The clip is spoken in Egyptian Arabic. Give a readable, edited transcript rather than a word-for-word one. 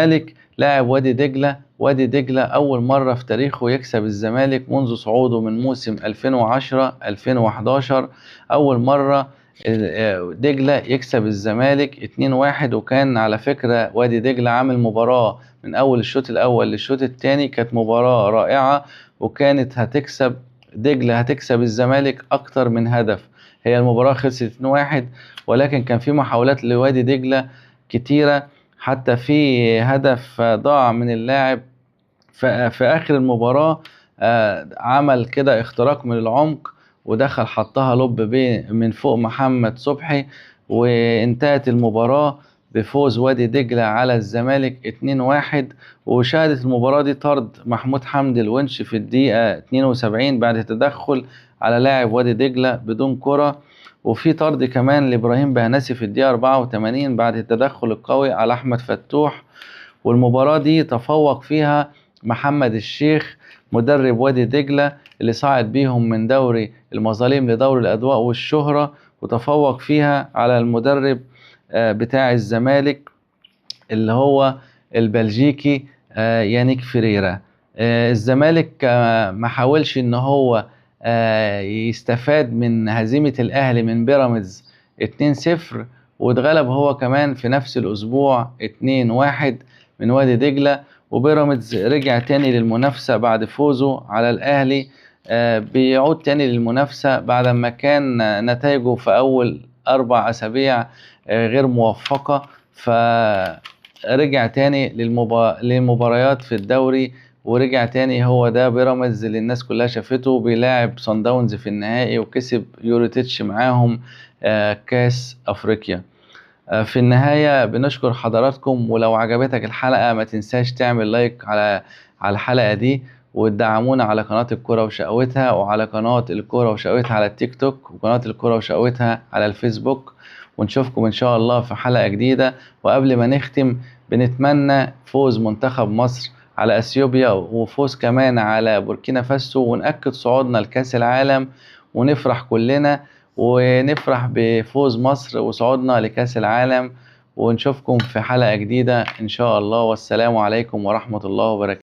الزمالك لاعب وادي دجلة. وادي دجلة أول مرة في تاريخه يكسب الزمالك منذ صعوده من موسم 2010-2011، أول مرة دجلة يكسب الزمالك 2-1. وكان على فكرة وادي دجلة عامل مباراة من أول الشوط الأول للشوط الثاني، كانت مباراة رائعة، وكانت هتكسب دجلة، هتكسب الزمالك أكتر من هدف. هي المباراة خلصت 2-1، ولكن كان في محاولات لوادي دجلة كتيرة، حتى في هدف ضاع من اللاعب في آخر المباراة، عمل كده اختراق من العمق ودخل حطها لب من فوق محمد صبحي، وانتهت المباراة بفوز وادي دجلة على الزمالك 2-1. وشهدت المباراة دي طرد محمود حمدي الونش في الدقيقة 72 بعد تدخل على لاعب وادي دجلة بدون كرة، وفي طرد كمان لإبراهيم بهناسي في الدقيقة 84 بعد التدخل القوي على أحمد فتوح. والمباراة دي تفوق فيها محمد الشيخ مدرب وادي دجلة اللي صعد بيهم من دوري المظالم لدوري الأضواء والشهرة، وتفوق فيها على المدرب بتاع الزمالك اللي هو البلجيكي يانيك فيريرا. الزمالك ما حاولش ان هو يستفاد من هزيمة الاهلي من بيراميدز 2-0، واتغلب هو كمان في نفس الاسبوع 2-1 من وادي دجلة. وبيراميدز رجع تاني للمنافسة بعد فوزه على الاهلي، بيعود تاني للمنافسة بعد ما كان نتائجه في اول 4 اسابيع غير موفقة، فرجع تاني للمباريات في الدوري، ورجع تاني. هو ده بيراميدز اللي الناس كلها شافته بيلاعب صن داونز في النهائي وكسب يوريتيتش معاهم كاس افريقيا. في النهاية بنشكر حضراتكم، ولو عجبتك الحلقة ما تنساش تعمل لايك على الحلقة دي، وتدعمونا على قناة الكرة وشقوتها، وعلى قناة الكرة وشقوتها على التيك توك، وقناة الكرة وشقوتها على الفيسبوك. ونشوفكم إن شاء الله في حلقة جديدة. وقبل ما نختم بنتمنى فوز منتخب مصر على أثيوبيا، وفوز كمان على بوركينا فاسو، ونأكد صعودنا لكأس العالم، ونفرح كلنا ونفرح بفوز مصر وصعودنا لكأس العالم. ونشوفكم في حلقة جديدة إن شاء الله، والسلام عليكم ورحمة الله وبركاته.